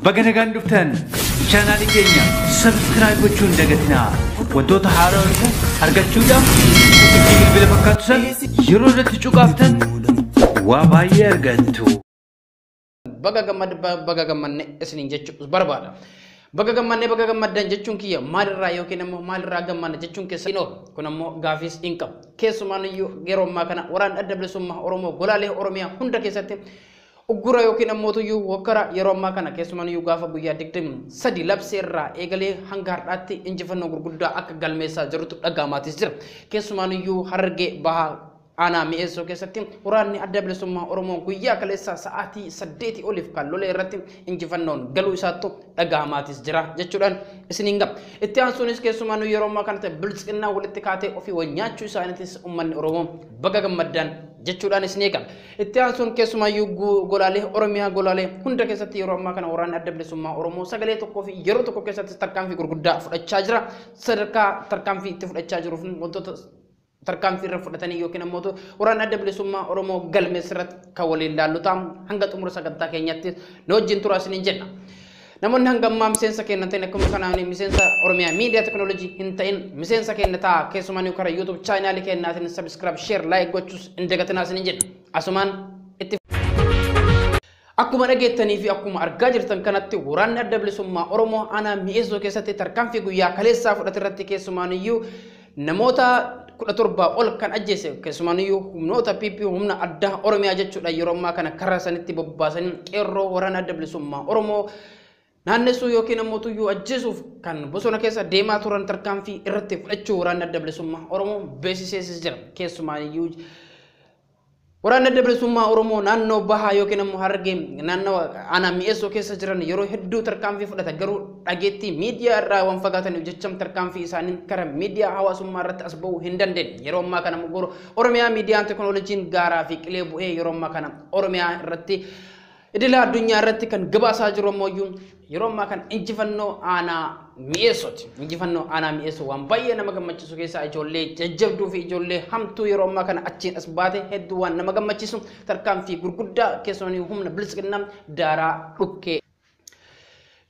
Baga nagaan dhuftan. Chaanaalii keenya subscribe gochuun dagatinaa. Wantoota haaraa dhufan argachuudhaaf itti bilbila fakkaatu san yeroo irratti cuqaaftan waa baay'ee argattu. Baga gammad baga gammanne isiniin jechuu barbaada. Baga gammanne baga gammaddan jechuun kiyya maalirraa yookiin immoo maalirraa gammanna jechuun keessa hin oolu. Kun ammoo gaafiis hin qabu. Keessumaan iyyuu yeroo ammaa kana waraanni adda bilisummaa Oromoo golaalee Oromiyaa hunda keessatti uggura yookiin ammoo tuyyuu wakkara yeroo ammaa kana keessumaan iyyuu gaafa guyyaa 23 labsee irraa eegalee hanga har'aatti injifannoo gurguddaa akka galmeessaa jirutu dhaga'amaatis jira. Keessumaan iyyuu Harargee Bahaa aanaa Mi'eessoo keessatti waraanni adda bilisummaa Oromoo guyyaa kaleessaa sa'aatii 8 oliif kan lola irratti injifannoon galuu isaattu dhaga'amaatis jira jechuudhaan isiniin gaba. Itti aansuunis keessumaan yeroo ammaa kana ta'e biltsiqinnaa walitti kaatee ofii wal nyaachuu isaaniitis uummanni Oromoo baga gammaddaan jechuudhaan isin eegama. Itti aansuun keessumaayyuu golaalee Oromiyaa golaalee hunda keessatti yeroo ammaa kana waraanni adda bilisummaa Oromoo sagalee tokkoo fi yeroo tokko keessatti tarkaanfii gurguddaa fudhachaa jira. Sadarkaa tarkaanfii itti fudhachaa jiruuf wantoota tarkaanfii irra fudhatanii yookiin ammoo waraanni adda bilisummaa Oromoo galmeessa irratti kan waliin laallu ta'a. Hanga xumura sagantaa keenyatti nu wajjin turaa isiniin jenna. Namoonni hanga ammaa miseensa keenya ta'in akkuma kanaan miseensa Oromiyaa Miidiyaa Teknooloojii hin ta'in miseensa keenya ta'a. Keessumaa karaa YouTube chaanaalii keenyaatiin subscribe, share, like gochuus hin dagatinaa isiniin jenna. Asumaan itti akkuma dhageettanii fi akkuma argaa jirtan kanatti waraanni adda bilisummaa Oromoo aanaa Mi'eessoo keessatti tarkaanfii guyyaa kaleessaa fudhate irratti keessumaan iyyuu namoota 17 ol kan ajjeese keessumaan iyyuu humnoota PP humna addaa Oromiyaa jechuudha yeroo ammaa kana karaa sanitti bobbaasanii qeerroo waraana adda bilisummaa Oromoo naannessuu yookiin ammoo tuyyuu ajjeesuuf kan bosona keessa deemaa turan tarkaanfii irratti fudhachuu waraanni adda bilisummaa Oromoo beeksisees jira. Keessumaan iyyuu waraanni adda bilisummaa Oromoo naannoo Bahaa yookiin ammoo Harargee naannoo aanaa Mi'eessoo keessa jiran yeroo hedduu tarkaanfii fudhata garuu dhageettii miidiyaa irraa waan fagaataniif jecha tarkaanfii isaanii karaa miidiyaa hawaasummaa irratti as ba'uu hin dandeenye. Yeroo ammaa kana Oromiyaa miidiyaan teknooloojiin gaaraa fi qilee bu'ee yeroo ammaa kana Oromiyaa irratti idila addunyaa irratti kan gabaasaa jiru ammoo yeroo ammaa kana injifannoo aanaa Mi'eessooti. Injifannoo aanaa Mi'eessoo waan baay'ee nama gammachiisu keessaa ijoollee jajjabduu fi ijoollee hamtuu yeroo ammaa kana achiin as baate hedduu waan nama gammachiisu tarkaanfii gurguddaa keessumaa humna bilisiqinnaa daaraa dhukkee.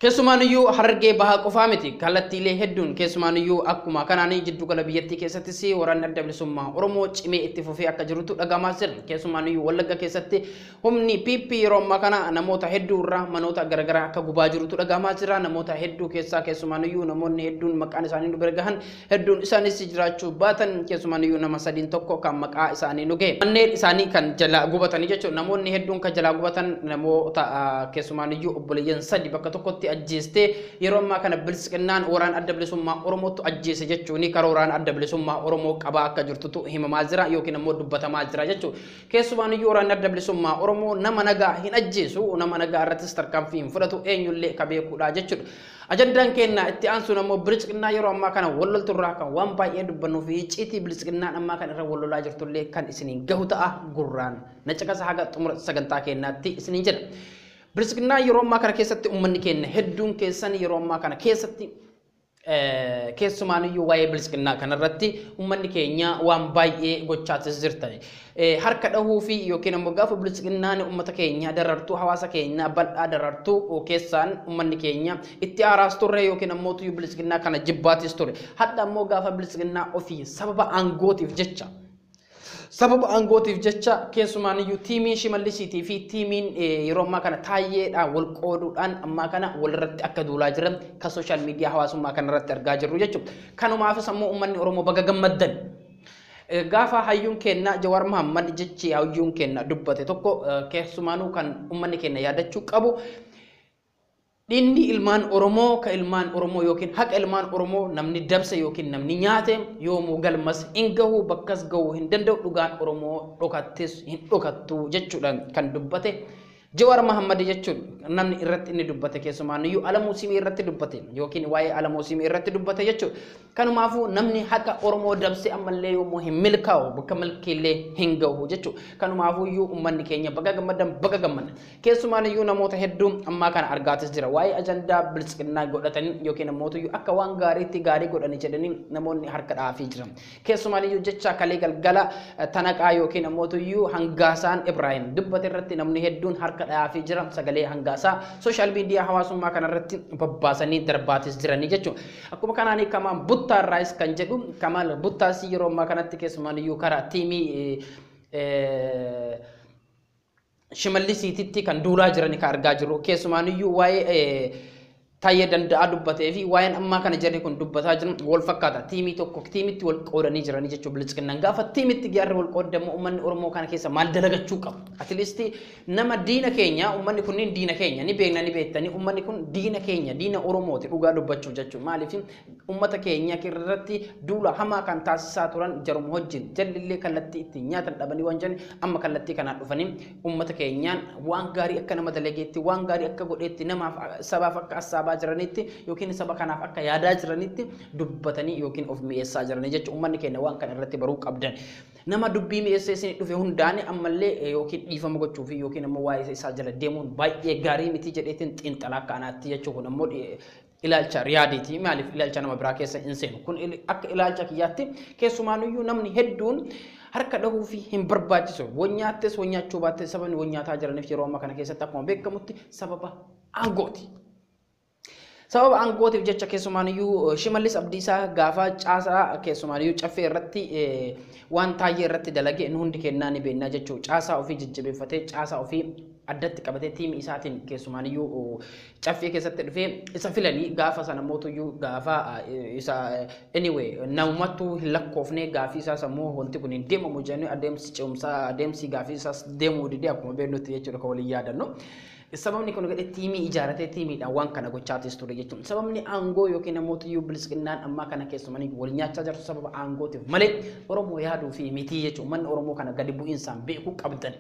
Keessumaan iyyuu Harargee Bahaa qofaa miti kallattiilee hedduun keessumaan iyyuu akkuma kanaan jiddugala biyyattii keessattis waraanni adda bilisummaa Oromoo cimee itti fufee akka jirutu dhagahamaa jira. Keessumaan iyyuu Wallagga keessatti humni PP yeroo ammaa kana namoota hedduu irraa manoota garaagaraa akka gubaa jirutu dhagahamaa jira. Namoota hedduu keessaa keessumaan iyyuu namoonni hedduun maqaan isaanii nu bira gahan hedduun isaanis jiraachuu baatan keessumaan iyyuu nama sadiin tokko kan maqaa isaanii nu gahe. Manneen isaanii kan jalaa gubatanii jechuudha. Namoonni hedduun kan jalaa gubatan namoota keessumaan iyyuu obboleeyyan sadi bakka tokkotti ajjeestee yeroo ammaa kana bilisiqinnaan waraana adda bilisummaa Oromootu ajjeese jechuun karooraan adda bilisummaa Oromoo qabaa akka jirtutu himamaa jira yookiin ammoo dubbatamaa jira jechuudha. Keessumaan iyyuu waraanni adda bilisummaa Oromoo nama nagaa hin ajjeesu, nama nagaa irrattis tarkaanfii hin fudhatu eenyullee ka beekuudha jechuudha. Ajandaan keenya itti aansuun ammoo bilisiqinnaa yeroo ammaa kana walloltu irraa kan waan baay'ee dubbannuu fi icciitii bilisiqinnaan ammaa kan irra wallolaa jirtullee kan isiniin gahu ta'a gurraan. Na caqasa haga xumura sagantaa keenyaatti isiniin jedha. Bilisiqinnaa yeroo ammaa kana keessatti uummanni keenya hedduun keessan yeroo ammaa kana keessatti keessumaan iyyuu waa'ee bilisiqinnaa kanarratti uummanni keenya waan baay'ee gochaatis jirtan. Harka dhahuu fi yookiin ammoo gaafa bilisiqinnaan uummata keenya darartuu hawaasa keenya bal'aa darartuu keessaan uummanni keenya itti aaraas turre yookiin ammoo tuyyuu bilisiqinnaa kana jibbaatis ture. Hadha ammoo gaafa bilisiqinnaa ofii sababa aangootiif jecha. Sababa aangootiif jecha keessumaan iyyuu tiimiin Shimallisiitii fi tiimiin yeroo ammaa kana taayyeedhaan wal qooduudhaan ammaa kana walirratti akka duulaa jiran kan sooshaal miidiyaa hawaasummaa kanarratti argaa jirru jechuudha. Kanumaafis ammoo uummanni Oromoo baga gammaddan. Gaafa hayyuun keenya Jawaar Mohammad jechi hayyuun keenya dubbate tokko keessumaanuu kan uummanni keenya yaadachuu qabu. Dhimmi ilmaan Oromoo ka ilmaan Oromoo yookiin haqa ilmaan Oromoo namni dabse yookiin namni nyaate yoomuu galmas hin gahu bakkas gahuu hin danda'u dhugaan Oromoo dhokattes hin dhokattu jechuudhaan kan dubbate. Jawaar Mohammad jechuun namni irratti inni dubbate keessumaan iyyuu Alamuu Simee irratti dubbate yookiin waa'ee Alamuu Simee irratti dubbate jechuudha. Kanumaafuu namni haqa Oromoo dabse ammallee yoomuu hin milkaa'u bakka milkiillee hin gahu jechuudha. Kanumaafuu iyyuu uummanni keenya baga gammadan baga gammanna. Keessumaan iyyuu namoota hedduu ammaa kana argaatis jira. Waa'ee ajandaa bilisiqinnaa godhatanii yookiin namoota iyyuu akka waan gaariitti gaarii godhanii jedhanii namoonni harka dhaafii jiran. Keessumaan iyyuu jecha kalee galgala Tanaqaa yookiin namoota iyyuu Hangaasaan Ibrahim dubbate irratti namni hedduun harka harka dhahaa fi jira sagalee hangaasaa sooshaal miidiyaa hawaasummaa kanarratti babbaasanii darbaatis jiranii jechuudha. Akkuma kanaan Kamaal Buttaa irraas kan jedhu Kamaal Buttaas yeroo ammaa kanatti keessumaaniyyuu karaa tiimii Shimallisiititti kan duulaa jiran kan argaa jirru. Keessumaaniyyuu waa'ee Taayyee Danda'aa dubbatee fi waa'een ammaa kana jarri kun dubbataa jiran wal fakkaata. Tiimii tokko tiimitti wal qoodanii jiranii jechuudha bilchiqinnaan. Gaafa tiimitti gaarri wal qoodamu uummanni Oromoo kana keessa maal dalagachuu qabu? Atleast nama diina keenya uummanni kunniin diina keenya ni beekna ni beektanii uummanni kun diina keenya diina Oromooti dhugaa dubbachuuf jechuudha. Maaliif uummata keenya irratti duula hamaa kan taasisaa turan jaruma wajjin jallillee kallattii ittiin nyaatan dhabanii waan jiran amma kallattii kanaan dhufanii uummata keenyaan waan gaarii akka nama dalageetti waan gaarii akka godheetti namaaf sabaaf akka assaabaa jiranitti yookiin saba kanaaf akka yaadaa jiranitti dubbatanii yookiin of mi'eessaa jiranii jechuudha. Uummanni keenya waan kana irratti baruu qabdan. Nama dubbii mi'eessee isin dhufe hundaan ammallee yookiin dhiifama gochuu fi yookiin ammoo waa'ee isaa jala deemuun baay'ee gaarii miti jedheetiin xiinxalaa akka anaatti jechuudha. Kun ammoo ilaalcha riyaadiiti. Maaliif ilaalcha nama biraa keessa hin seenu? Kun akka ilaalcha kiyyaatti keessumaanuyyuu namni hedduun harka dhahuu fi hin barbaachisu. Wanyaattes wanyaachuu baattes sababni wanyaataa jiraniif yeroo ammaa kana keessatti akkuma beekamutti sababa aangooti. Sababa aangootiif jecha keessumaaniyyuu Shimallis Abdiisaa gaafa caasaa keessumaaniyyuu caffee irratti waan Taayyee irratti dalage inni hundi kennaa ni beekna jechuudha. Caasaa ofii jajjabeeffatee caasaa ofii addatti qabatee tiimii isaatiin keessumaaniyyuu caffee keessatti dhufee isa filanii gaafa sana mootuyyuu gaafa isa anyway namumattuu hin lakkoofne gaafii isaas ammoo wanti kun hin deemamu jedhanii adeemsi ce'umsaa adeemsi gaafii isaas deemuu didee akkuma beeknutti jechuudha kan waliin yaadannu. Sababni kun gadhee tiimii ijaaratee tiimiidhaan waan kana gochaatis ture jechuudha. Sababni aangoo yookiin namoota bilisiqinnaan ammaa kana keessumanii wal nyaachaa jirtu sababa aangootiif malee Oromoo yaaduu fi mitii jechuudha. Uummanni Oromoo kana gadi bu'iinsaan beekuu qabdan.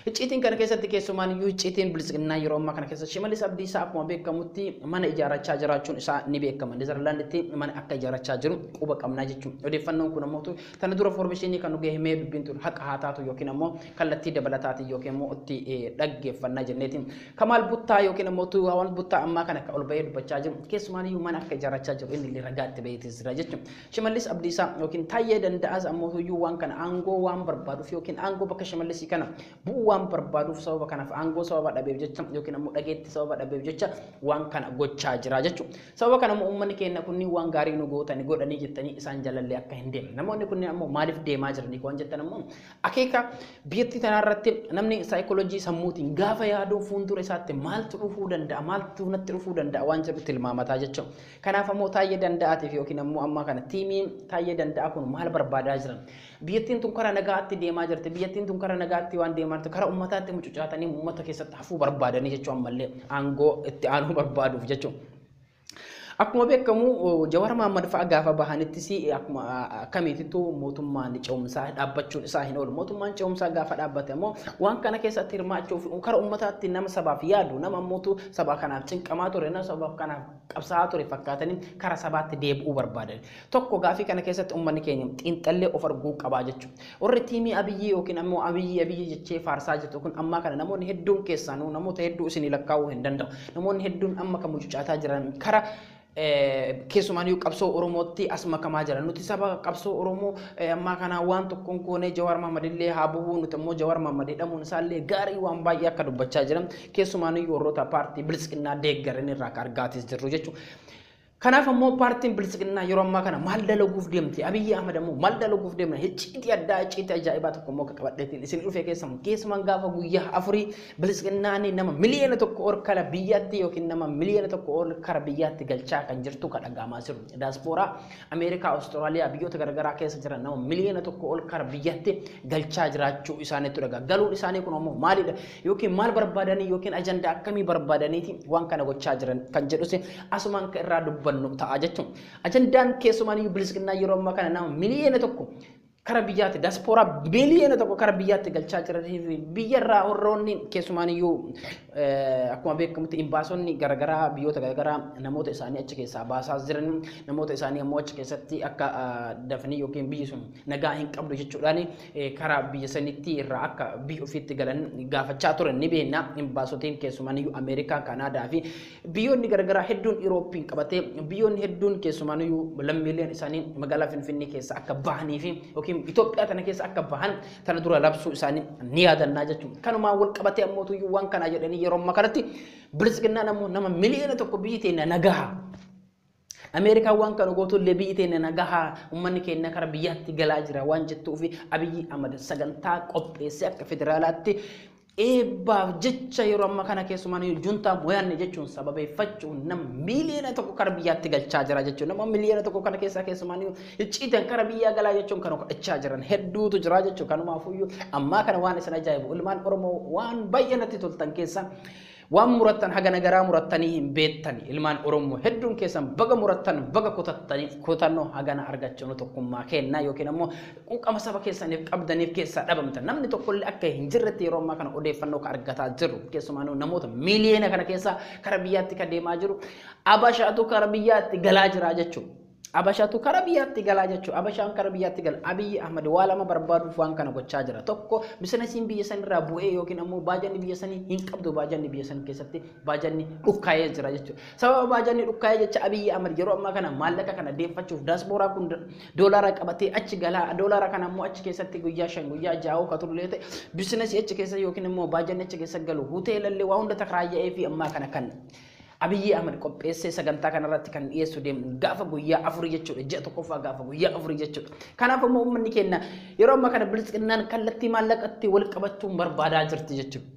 Icciitiin kana keessatti keessumaan iyyuu icciitiin bilisiqinnaa yeroo ammaa kana keessa Shimallis Abdiisaa akkuma beekamutti mana ijaarrachaa jiraachuun isaa ni beekama. Neezerlaanditti mana akka ijaarrachaa jiru quba qabnaa jechuudha. Odeeffannoon kun ammoo tana dura foormeeshinii kan nu gahee mee dubbiin tun haqa haa taatu yookiin ammoo kallattii dabalataatiin yookiin ammoo itti dhaggeeffannaa jenneetiin. Kamaal Buttaa yookiin ammoo Tuwaawwan Buttaa ammaa kana akka ol bahee dubbachaa jiru keessumaan iyyuu mana akka ijaarrachaa jiru inni illee ragaa itti baheetis jira jechuudha. Shimallis Abdiisaa yookiin Taayyee Danda'aas ammoo iyyuu waan kana aangoo waan barbaaduuf yookiin aangoo bakka Shimallisii kana bu'uu waan barbaaduuf sababa kanaaf aangoo sababa dhabeef jecha yookiin ammoo dhageetti sababa dhabeef jecha waan kana gochaa jira jechuudha. Sababa kana immoo uummanni keenya kunniin waan gaarii nu gootanii godhanii jettanii isaan jalallee akka hin deemne. Namoonni kunneen ammoo maaliif deemaa jiranii waan jettan ammoo akeeka biyyattii tanarratti namni saayikooloojii sammuutiin gaafa yaaduu fuuldura isaatti maaltu dhufuu danda'a maaltu natti dhufuu danda'a waan jedhu tilmaamataa jechuudha. Kanaaf ammoo Taayyee Danda'aatiif yookiin ammoo ammaa kana tiimiin Taayyee Danda'aa kun maal barbaadaa jiran? Biyyattiin tun karaa nagaatti deemaa jirti. Biyyattiin tun karaa nagaatti waan deemaa jirti. Karaa uummataatti mucucaatanii uummata keessatti hafuu barbaadanii jechuudha ammallee aangoo itti aanuu barbaaduuf jechuudha. Akkuma beekamu Jawaar Mohaammed fa'a gaafa bahanittis akkuma akkamiitittuu mootummaan ce'umsaa dhaabbachuun isaa hin oolu. Mootummaan ce'umsaa gaafa dhaabbate immoo waan kana keessatti hirmaachuuf karaa uummataatti nama sabaaf yaadu nama ammootu saba kanaaf cinqamaa ture nama sabaaf kanaaf qabsaa'aa ture fakkaatanii karaa sabaatti deebi'uu barbaadan. Tokko gaafii kana keessatti uummanni keenya xiinxallee of arguu qabaa jechuudha. Warri tiimii Abiyyi yookiin ammoo Abiyyi Abiyyi jechee faarsaa jirtu kun ammaa kana namoonni hedduun keessaanuu namoota hedduu isinii lakkaa'uu hin danda'u. Namoonni hedduun amma kan mucucaataa jiran karaa keessumaaniyyuu qabsoo Oromootti as makamaa jira. Nuti saba qabsoo Oromoo ammaa kana waan tokkoon goonee Jawaar Mohaammed illee haa bu'uu nuti immoo Jawaar Mohaammed hidhamuun isaallee gaarii waan baay'ee akka dubbachaa jiran keessumaaniyyuu warroota paartii bilisiqinnaa deeggaran irraa akka argaatis jirru jechuudha. Kanaaf ammoo paartiin bilisiqinnaa yeroo ammaa kana maal dalaguuf deemti? Abiyyi Ahmad ammoo maal dalaguuf deemna? Icciitii addaa icciitii ajaa'ibaa tokko immoo akka qabadheetiin isin dhufe keessan keessumaan gaafa guyyaa afurii bilisiqinnaan nama miliyoona tokko ol kara biyyaatti yookiin nama miliyoona tokko ol kara biyyaatti galchaa kan jirtu kan dhaga'amaa jiru. Daaspooraa Ameerikaa, Awustiraaliyaa biyyoota garaagaraa keessa jiran nama miliyoona tokko ol kara biyyaatti galchaa jiraachuu isaaniitu dhagaa. Galuun isaanii kun ammoo maalidha? Yookiin maal barbaadanii yookiin ajandaa akkamii barbaadaniiti waan kana gochaa jiran kan jedhus asumaan irraa dubbannu ta'a jechuudha. Ajandaan keessumaaniyyuu bilisiqinnaa yeroo ammaa kana nama miliyoona tokko kara biyyaatti daaspooraa biliyoona tokko kara biyyaatti galchaa jiranii fi biyyarraa warroonni keessumaaniyyuu akkuma beekamutti imbaasonni garaagaraa biyyoota garaagaraa namoota isaanii achi keessaa baasaa jiran namoota isaanii ammoo achi keessatti akka dafanii yookiin biyyi sun nagaa hin qabdu jechuudhaan karaa biyya sanitti irraa akka biyya ofiitti galan gaafachaa turan ni beekna. Imbaasotiin keessumaaniyyuu Ameerikaa, Kanaadaa fi biyyoonni garaagaraa hedduun Iroopiin qabatee biyyoonni hedduun keessumaaniyyuu lammiileen isaanii magaalaa Finfinnee keessa akka bahanii fi yookiin yookiin Itoophiyaa tana keessa akka bahan tana dura labsuu isaanii ni yaadannaa jechuudha. Kanumaan wal qabatee ammoo tuyyuu waan kana jedhanii yeroo ammaa kanatti bilisiginnaan ammoo nama 1 miliyoona biyyi teenya nagaha. Ameerikaan waan kana gootullee biyyi teenya nagahaa, uummanni keenya kara biyyaatti galaa jira waan jettuufi Abiyyi Ahmad sagantaa qopheessee akka federaalaatti eebbaaf jecha yeroo ammaa kana keessumaa juntaa mo'anne jechuun sababeeffachuun nama 1 miliyoona kara biyyaatti galchaa jira jechuun, nama 1 miliyoona kana keessaa keessumaa icciitan kara biyyaa galaa jechuun kan kadhachaa jiran hedduutu jira jechuun. Kanumaafuyyuu ammaa kana waan isin ajaa'ibu, ilmaan Oromoo waan baay'ee natti toltan keessaa waan murattan haga nagaraa murattanii hin beektan. Ilmaan Oromoo hedduun keessan baga murattan, baga kutattanii, kutannoo hagana argachuun tokkummaa kennaa yookiin ammoo quuqama saba keessaniif qabdaniif keessaa dhabamtan namni tokkollee akka hin jirretti yeroo ammaa kana odeeffannoo ka argataa jirru, keessumaa namoota miiliyoona kana keessaa kara biyyaatti kan deemaa jiru Abashaatu kara biyyaatti galaa jira jechuudha. Abashaatu kara biyyaatti galaa jechuudha. Abashaan kara biyyaatti gala. Abiyyi Ahmad waa lama barbaaduuf waan kana gochaa jira. Tokko, bisinasiin biyya sanirraa bu'ee yookiin ammoo baajanni biyya sanii hin qabdu, baajanni biyya san keessatti baajanni dhukkaa'ee jira jechuudha. Sababa baajanni dhukkaa'ee jecha Abiyyi Ahmad yeroo ammaa kana maallaqa kana deeffachuuf daaspooraa kun doolaara qabatee achi galaa, doolaara kana ammoo achi keessatti guyyaa 5, guyyaa 6 ka turullee ta'e bisinasii achi keessa yookiin immoo baajanni achi keessa galu hoteelallee waa hunda takraayya'ee fi ammaa kana kan Abiyyi Ahmad qopheessee sagantaa kanarratti kan dhiyeessu deemu gaafa guyyaa 4 jechuudha. Ji'a tokkoffaa gaafa guyyaa 4 jechuudha. Kanaaf immoo uummanni keenya yeroo ammaa kana bilisiginnaan kallattii maallaqatti wal qabachuun barbaadaa jirti jechuudha.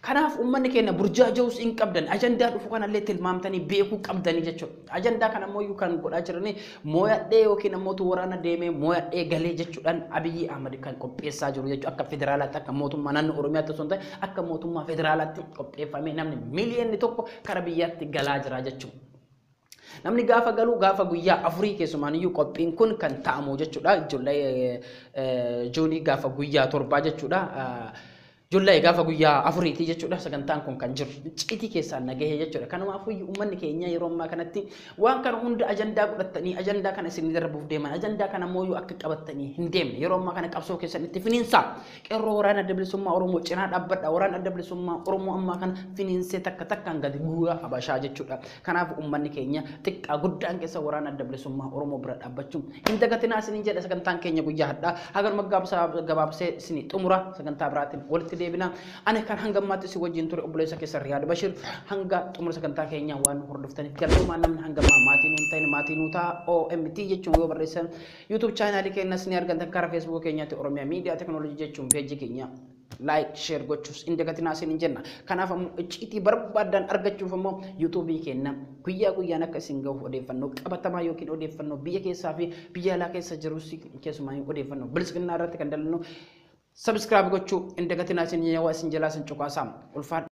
Kanaaf uummanni keenya burjaaja'uus hin qabdan. Ajandaa dhufu kanallee tilmaamtanii beekuu qabdanii jechuudha. Ajandaa kana ammoo kan godhaa jiranii mooyadhee yookiin ammoo waraana deemee mooyadhee galee jechuudhaan Abiyyi Ahmad kan qopheessaa jiru jechuudha. Akka federaalaatti, akka mootummaa naannoo Oromiyaatti osoo hin ta'in, akka mootummaa federaalaatti qopheeffamee namni 1 miliyoonni kara biyyaatti galaa jira jechuudha. Namni gaafa galu gaafa guyyaa 4 keessumaaniyyuu qophiin kun kan ta'amu jechuudha. Ijoollee Juunii gaafa guyyaa 7 jechuudha. July gaafa guyyaa 4ti jechuudha sagantaan kun kan jiru. Icciitii keessaan nagahee jechuudha. Kanaafuu uummanni keenya yeroo ammaa kanatti waan kana hunda ajandaa godhattanii, ajandaa kana isin darbuuf deeman, ajandaa kana ammoo akka qabattanii hin deemne, yeroo ammaa kana qabsoo keessan itti finiinsaa. Qeerroo waraana Adda Bilisummaa Oromoo cinaa dhaabbadha. Waraana Adda Bilisummaa Oromoo ammaa kana finiinsee takka takkaan gadi guuraa Habashaa jechuudha. Kanaaf uummanni keenya xiqqaa guddaan keessa waraana Adda Bilisummaa Oromoo bira dhaabbachuun hin dagatinaa isiniin jedha. Sagantaan keenya guyyaa hadhaa haganuma gabaabsee isinii xumura, sagantaa biraatiin walitti deebina. Ani kan hanga ammaatti si wajjin ture obboleessa keessa Riyaad Bashir. Hanga xumura sagantaa keenyaa waan nu hordoftaniif galatoomaa. Namni hanga ammaa maatii nuun ta'in maatii nuu ta'a. OMT jechuun yoo barreessan YouTube chaanaalii keenyas ni argatan. Karaa Facebook keenyaatti Oromiyaa Miidiyaa Teknoolojii jechuun peejii keenya like, share gochuus hin dagatinaa isin jenna. Kanaaf ammoo icciitii barbaadan argachuuf ammoo yuutuubii keenya guyyaa guyyaan akka isin gahuuf odeeffannoo qabatamaa yookiin odeeffannoo biyya keessaa fi biyya alaa keessa jirus, keessumaa odeeffannoo bilisiginnaa irratti kan dalannu, subscribe gochuu hin dagatinaa isin waa isin jalaa isin cuqaasaa ulfaadha.